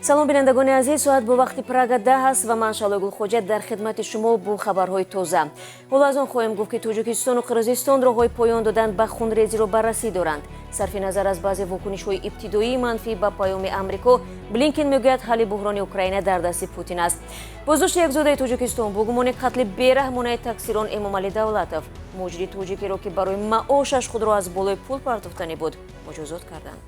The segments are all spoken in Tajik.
Салом, бинандагони азиз. Соат бо вақти Прага 10 аст ва ман, Шалои Гулхоҷа, дар хидмати шумо бо хабарҳои тоза. Ҳоло аз он хоҳем гуфт, ки Тоҷикистону Қирғизистон роҳҳои поён додан ба хунрезиро баррасӣ доранд. Сарфи назар аз баъзе вокунишҳои ибтидоии манфӣ ба паёми Амрико, Блинкен мегӯяд, ҳалли буҳрони Украина дар дасти Путин аст. Боздошти як зодаи Тоҷикистон бо гумони қатли бераҳмонаи таксирон Эмомалӣ Давлатов. Муҳоҷири тоҷикеро, ки барои маошаш худро аз болои пул партофтанӣ буд, муҷозот карданд.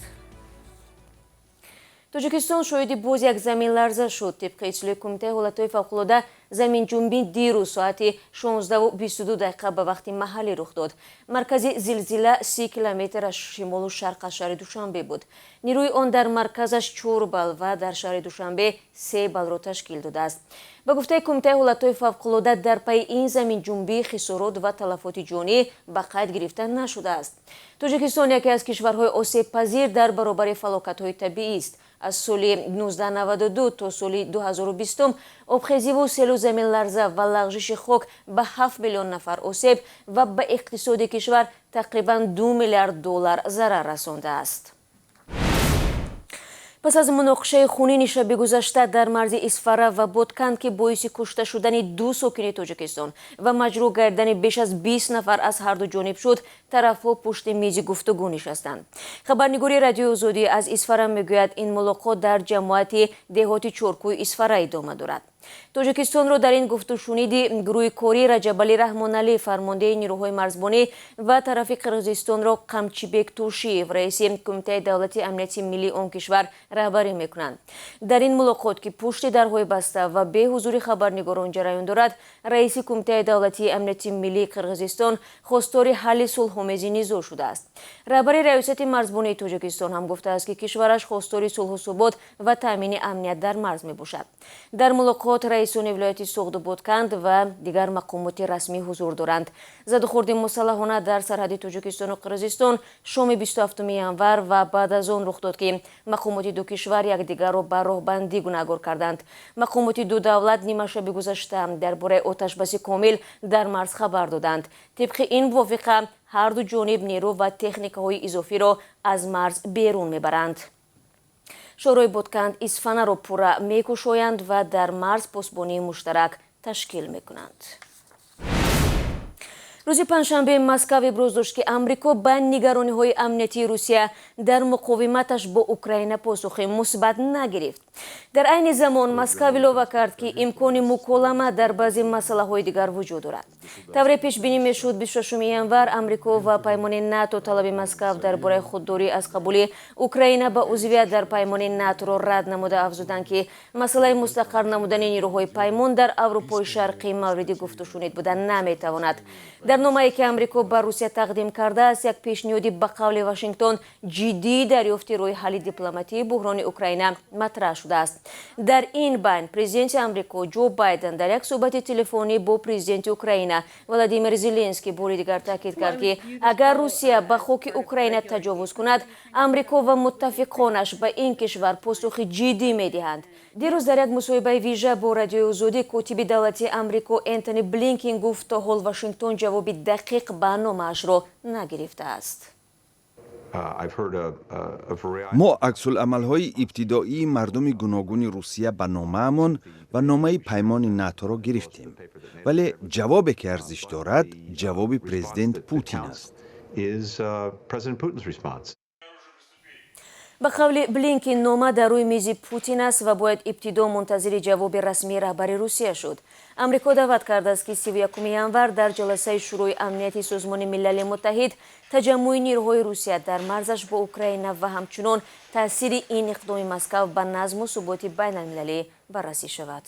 Тоҷикистон шоҳиди боз як заминларза шуд. Тибқи иттилои Кумитаи ҳолатҳои фавқулода, заминҷунбӣ дирӯз соати 16:22 дақиқа ба вақти маҳаллӣ рух дод. Маркази зилзила 30 километр аз шимолу шарқ аз шаҳри Душанбе буд. Нерӯи он дар марказаш 4 балл ва дар шаҳри Душанбе 3 баллро ташкил додааст. Ба гуфтаи Кумитаи ҳолатҳои фавқулода, дар пайи ин заминҷунбӣ хисорот ва талафоти ҷонӣ ба қайд гирифта нашудааст. Тоҷикистон яке аз кишварҳои осебпазир дар баробари фалокатҳои табиист. Аз соли 1992 то соли 2020 обхезиву селу заминларза ва лағжиши хок ба 7 миллион нафар осеб ва ба иқтисоди кишвар тақрибан 2 миллиард доллар зарар расондааст. Пас аз муноқишаи хунини шаби гузашта дар марзи Исфара ва Ботканд, ки боиси кушта шудани ду сокини Тоҷикистон ва маҷрӯҳ гардидани беш аз 20 нафар аз ҳарду ҷониб шуд, тарафҳо пушти мизи гуфтугӯ нишастанд. Хабарнигори Радиои Озодӣ аз Исфара мегӯяд, ин мулоқот дар ҷамоати деҳоти Чоркӯи Исфара идома дорад. Тоҷикистонро дар ин гуфтушуниди гурӯҳи корӣ Раҷабалӣ Раҳмоналӣ, фармондеҳи нирӯҳои марзбонӣ, ва тарафи Қирғизистонро Қамчибек Тошиев, раиси Кумитаи давлати амнияти миллии он кишвар, раҳбарӣ мекунанд. Дар ин мулоқот, ки пушти дарҳои баста ва беҳузури хабарнигорон ҷараён дорад, раиси Кумитаи давлатии амнияти миллии Қирғизистон хостори ҳалли сулҳомези низоъ шудааст. Раҳбари Раёсати марзбонии Тоҷикистон ҳам гуфтааст, ки кишвараш хостори сулҳу субот ва таъмини амният дар марз мебошад. Дар мулоқот раисони вилояти Суғду Ботканд ва дигар мақомоти расмӣ ҳузур доранд. Задухӯрди мусаллаҳона дар сарҳади Тоҷикистону Қирғизистон шоми 27 январ ва баъд аз он рух дод, ки мақомоти ду кишвар якдигарро ба роҳбандӣ гунаҳгор карданд. Мақомоти ду давлат нимашаби гузашта дар бораи оташбаси комил дар марз хабар доданд. Тибқи ин мувофиқа, ҳарду ҷониб нерӯ ва техникаҳои изофиро аз марз берун мебаранд, шоҳроҳи Ботканд Исфанаро пурра мекушоянд ва дар марз посбонии муштарак ташкил мекунанд. Рӯзи панҷшанбе Москав иброз дошт, ки Амрико ба нигарониҳои амниятии Русия дар муқовиматаш бо Украина посухи мусбат нагирифт. Дар айни замон Москав илова кард, ки имкони муколама дар баъзе масъалаҳои дигар вуҷуд дорад. Тавре пешбинӣ мешуд, 26 январ Амрико ва паймони НАТО талаби Москав дар бораи худдорӣ аз қабули Украина ба узвият дар паймони НАТОро рад намуда, афзуданд, ки масъалаи мустақар намудани нирӯҳои паймон дар Аврупои Шарқӣ мавриди гуфтушунид буда наметавонад. Дар номае, ки Амрико ба Русия тақдим кардааст, як пешниҳоди, ба қавли Вашингтон, ҷиддии дарёфти роҳи ҳалли дипломатии буҳрони Украина матраҳ шудааст. Дар ин байн президенти Амрико Ҷо Байден дар як суҳбати телефонӣ бо президенти Украина Владимир Зеленский бори дигар таъкид кард, ки агар Русия ба хоки Украина таҷовуз кунад, Амрико ва муттафиқонаш ба ин кишвар посухи ҷиддӣ медиҳанд. Дирӯз дар як мусоҳибаи вижа бо Радиои Озодӣ котиби давлатии Амрико Энтони Блинкин гуфт, то ҳол Вашингтон ҷавоби дақиқ ба номаашро нагирифтааст. Мо аксуламалҳои ибтидоии мардуми гуногуни Русия ба номаамон ва номаи паймони НАТОро гирифтем, вале ҷавобе, ки арзиш дорад, ҷавоби президент Путин аст. Ба қавли Блинкин, нома дар рӯи мизи Путин аст ва бояд ибтидо мунтазири ҷавоби расмии раҳбари Русия шуд. Амрико даъват кардааст, ки 31 январ дар ҷаласаи Шӯрои амнияти Созмони Милали Муттаҳид таҷаммӯи нирӯҳои Русия дар марзаш бо Украина ва ҳамчунон таъсири ин иқдоми Москав ба назму суботи байналмилалӣ баррасӣ шавад.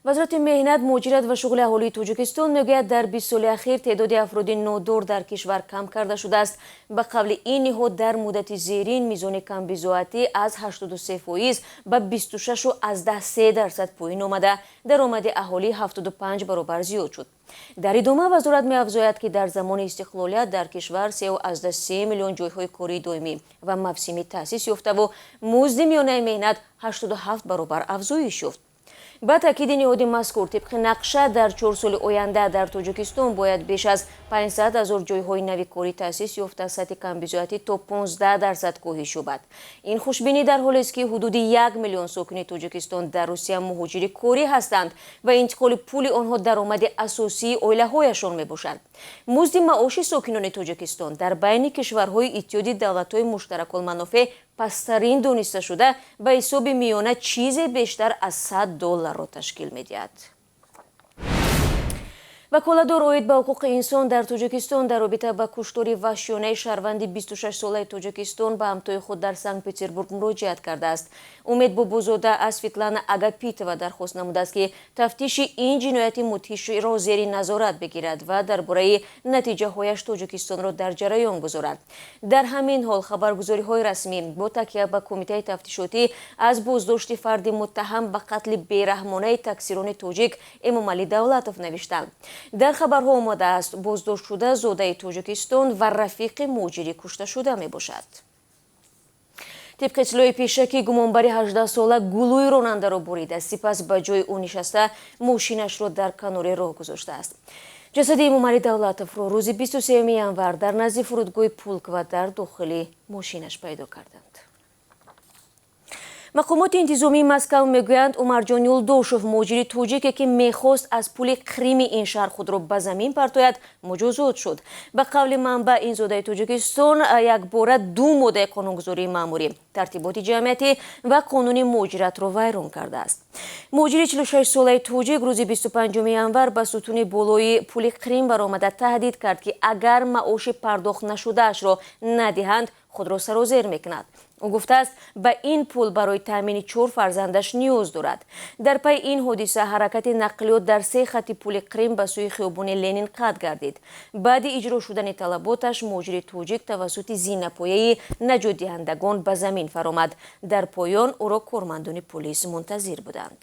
Вазорати меҳнат, муҳоҷират ва шуғли аҳолии Тоҷикистон мегӯяд, дар 20 соли ахир теъдоди афроди нодор дар кишвар кам карда шудааст. Ба қавли ин ниҳод, дар муддати зерин мизони камбизоатӣ аз 83% ба 26,3% поин омада, даромади аҳолӣ 75 баробар зиёд шуд. Дар идома вазорат меафзояд, ки дар замони истиқлолият дар кишвар 3,3 миллион ҷойҳои кории доимӣ ва мавсимӣ таъсис ёфтаву музди миёнаи меҳнат 87 баробар афзоиш ёфт. Ба таъкиди ниҳоди мазкур, тибқи нақша дар 4 соли оянда дар Тоҷикистон бояд беш аз 500 ҳазор ҷойҳои нави корӣ таъсис ёфта, сатҳи камбизоатӣ то 15% коҳиш ёбад. Ин хушбинӣ дар ҳолест, ки ҳудуди 1 миллион сокини Тоҷикистон дар Русия муҳоҷири корӣ ҳастанд ва интиқоли пули онҳо даромади асосии оилаҳояшон мебошад. Музди маоши сокинони Тоҷикистон дар байни кишварҳои Иттиҳоди давлатҳои муштаракулманофеъ пасттарин дониста шуда, ба ҳисоби миёна чизе бештар аз $100 ташкил медиҳад. Ваколатдор оид ба ҳуқуқи инсон дар Тоҷикистон дар робита ба куштори ваҳшиёнаи шаҳрванди 26-солаи Тоҷикистон ба ҳамтои худ дар Санкт-Петербург муроҷиат кардааст. Умед Бобозода аз Светлана Агапитова дархост намудааст, ки тафтиши ин ҷинояти мудҳишро зери назорат бигирад ва дар бораи натиҷаҳояш Тоҷикистонро дар ҷараён гузорад. Дар ҳамин ҳол хабаргузориҳои расмӣ бо такя ба Кумитаи тафтишотӣ аз боздошти фарди муттаҳам ба қатли бераҳмонаи таксирони тоҷик Эмомалӣ Давлатов навиштанд. Дар хабарҳо омадааст, боздоштшуда зодаи Тоҷикистон ва рафиқи муҳоҷири кушташуда мебошад. Тибқи иттилои пешакӣ, гумонбари 18-сола гулӯи ронандаро бурида, сипас ба ҷои ӯ нишаста мошинашро дар канори роҳ гузоштааст. Ҷасади Эмомалӣ Давлатовро рӯзи 23 январ дар назди фурудгоҳи Пулкова дар дохили мошинаш пайдо карданд. Мақомоти интизомии Москав мегӯянд, Умарҷон Юлдошев, муҳоҷири тоҷике, ки мехост аз пули Қрими ин шаҳр худро ба замин партояд, муҷозот шуд. Ба қавли манбаъ, ин зодаи Тоҷикистон якбора ду моддаи қонунгузории маъмурӣ, тартиботи ҷамъиятӣ ва қонуни муҳоҷиратро вайрон кардааст. Муҳоҷири 46-солаи тоҷик рӯзи 25 январ ба сутуни болои пули Қрим баромада таҳдид кард, ки агар маоши пардохт нашудаашро надиҳанд, худро сарозер мекунад. Ӯ гуфтааст, ба ин пул барои таъмини 4 фарзандаш ниёз дорад. Дар пайи ин ҳодиса ҳаракати нақлиёт дар 3 хати пули Қрим ба сӯи хиёбони Ленин қатъ гардид. Баъди иҷро шудани талаботаш муҳоҷири тоҷик тавассути зинапояи наҷотдиҳандагон ба замин фаромад. Дар поён ӯро кормандони полис мунтазир буданд.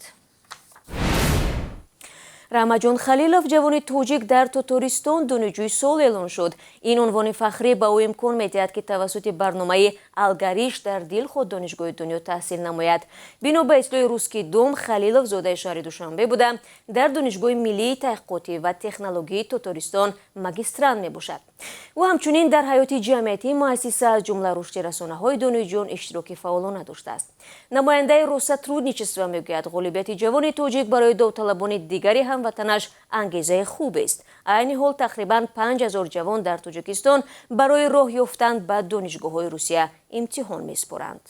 Раҳматҷон Халилов, ҷавони тоҷик, дар Тотористон донишҷӯи сол эълон шуд. Ин унвони фахрӣ ба ӯ имкон медиҳад, ки тавассути барномаи Алгариш дар дилхоҳ донишгоҳи дунё таҳсил намояд. Бино ба иттилои Русский дом, Халилов зодаи шаҳри Душанбе буда, дар Донишгоҳи миллии таҳқиқотӣ ва технологияи Тотористон магистрант мебошад. Ӯ ҳамчунин дар ҳаёти ҷамъиятии муассиса, аз ҷумла рушди расонаҳои донишҷӯён, иштироки фаъолона доштааст. Намояндаи Россотрудничество мегӯяд, ғолибияти ҷавони тоҷик барои довталабони дигари ҳамватанаш ангезаи хубест. Айни ҳол тақрибан 5000 ҷавон дар Тоҷикистон барои роҳ ёфтан ба донишгоҳҳои Русия имтиҳон месупоранд.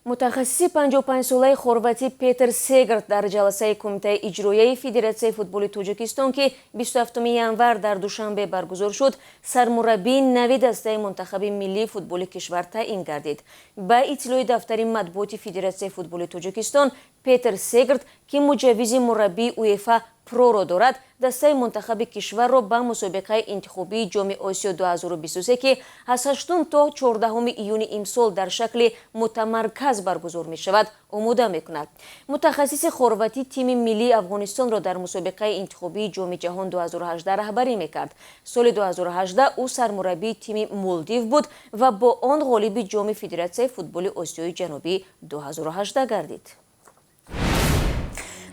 Мутахассиси 55-солаи хорватӣ Петр Сегарт дар ҷаласаи Кумитаи иҷроияи Федератсияи футболи Тоҷикистон, ки 27 январ дар Душанбе баргузор шуд, сармураббии нави дастаи мунтахаби миллии футболи кишвар таъин гардид. Ба иттилои дафтари матбуоти Федератсияи футболи Тоҷикистон, Петр Сегарт, ки муҷаввизи мураббии УЕФА Проро дорад, дастаи мунтахаби кишварро ба мусобиқаи интихобии Ҷоми Осиё 2023, ки аз 8 то 14 июни имсол дар шакли мутамарказ баргузор мешавад, омода мекунад. Мутахассиси хорватӣ тими миллии Афғонистонро дар мусобиқаи интихобии Ҷоми ҷаҳон 2018 раҳбарӣ мекард. Соли 2018 ӯ сармураббии тими Молдив буд ва бо он ғолиби Ҷоми Федератсияи футболи Осиёи Ҷанубӣ 2018 гардид.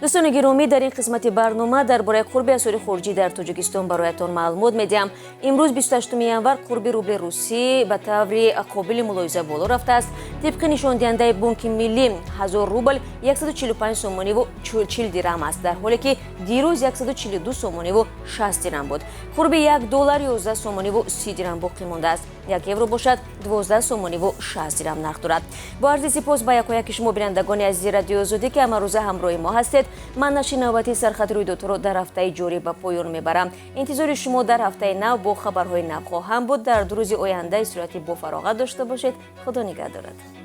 Дӯстони гиромӣ, дар ин қисмати барнома дар бораи қурби асъори хориҷӣ дар Тоҷикистон бароятон маълумот медиҳам. Имрӯз 28 январ қурби рубли русӣ ба таври қобили мулоҳиза боло рафтааст. Тибқи нишондиҳандаи Бонки миллӣ, 1000 рубл 145 сомониву 40 дирам аст, дар ҳоле ки дирӯз 142 сомониву 60 дирам буд. Қурби 1 доллар 11 сомониву 30 дирам боқӣ мондааст. 1 евро бошад 12 сомониву 60 дирам нарх дорад. Бо арзи сипос ба якояки шумо, бинандагони азизи Радиои Озодӣ, ки ҳамарӯза ҳамроҳи мо ҳастед, ман нашри навбатии Сархати рӯйдодҳоро дар ҳафтаи ҷорӣ ба поён мебарам. Интизори шумо дар ҳафтаи нав бо хабарҳои нав хоҳам буд. Дар 2 рӯзи оянда истироҳати бофароғат дошта бошед. Худо нигаҳдорад.